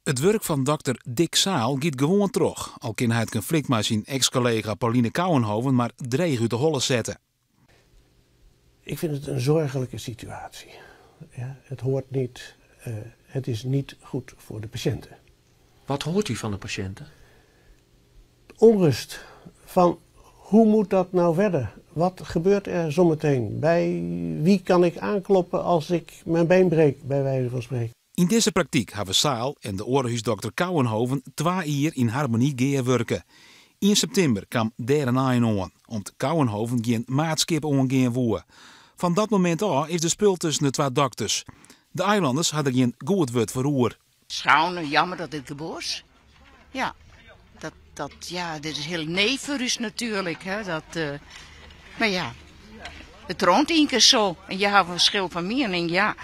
It wurk fan dokter Dick Zaal giet gewoan troch, al kin hy it konflikt mei syn eks-kollega Pauline Kouwenhoven mar dreech út de holle sette. Ik vind het een zorgelijke situatie. Ja, het hoort niet, het is niet goed voor de patiënten. Wat hoort u van de patiënten? Onrust. Van hoe moet dat nou verder? Wat gebeurt er zometeen? Bij wie kan ik aankloppen als ik mijn been breek, bij wijze van spreken? Yn dizze praktyk hawwe Zaal en de oare húsdokter Kouwenhoven 2 jier yn harmony gearwurke. Yn septimber kaam dêr in ein oan, om't Kouwenhoven gjin maatskip oangean woe. Fan dat momint ôf is der spul tusken de twa dokters. De eilanners ha der gjin goed wurd foar oer. Schone, jammer dat dit gebeurt. Ja, dat, ja, dit is hiel nij foar ús natuerlik. Hè, dat, mar ja, it rint ien kear sa en je hawwe in ferskil fan miening, ja.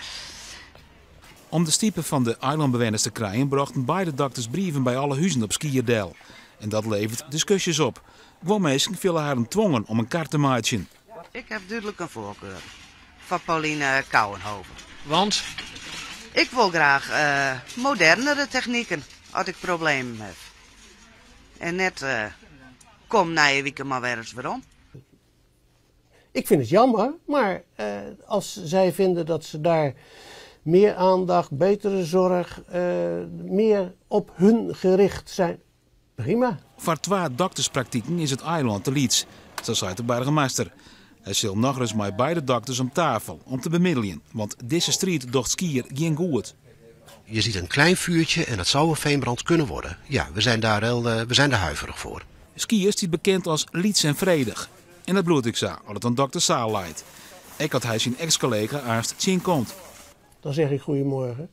Om de stipe fan de eilânbewenners te krijen, brochten beide dokters brieven by alle huzen op Skier del. En dat leveret diskusjes op. Guon minsken fiele harren twongen om in kar te meitsjen. Ik ha dúdlik in foarkar foar Pauline Kouwenhoven. Want? Ik wol graach modernere techniken as ik problemen ha. En net kom nije wike mar wer ris werom. Ik vind het jammer, maar als zij vinden dat ze daar meer aandacht, betere zorg, meer op hun gericht zijn, prima. Foar twa dokterspraktiken is it eilân te lyts, sa seit de boargemaster. Hy sil nochris mei beide dokters om tafel om te bemiddeljen, want dizze striid docht Skier gjin goed. Je ziet een klein vuurtje en dat zou een veenbrand kunnen worden. Ja, we zijn daar huiverig voor. Skier stiet bekend as lyts en fredich. En dat bliuwt ek sa, as it oan dokter Zaal leit. Ek as hy syn eks-kollega aanst tsjinkomt. Dan zeg ik goedemorgen.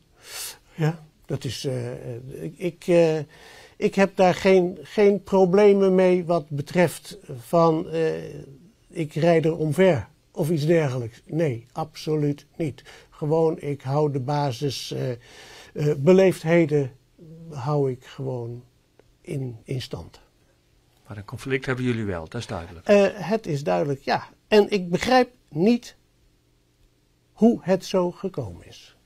Ja, dat is, ik heb daar geen problemen mee wat betreft van ik rijd er omver of iets dergelijks. Nee, absoluut niet. Gewoon, ik hou de basis beleefdheden hou ik gewoon in stand. Maar een conflict hebben jullie wel, dat is duidelijk. Het is duidelijk, ja. En ik begrijp niet hoe het zo gekomen is.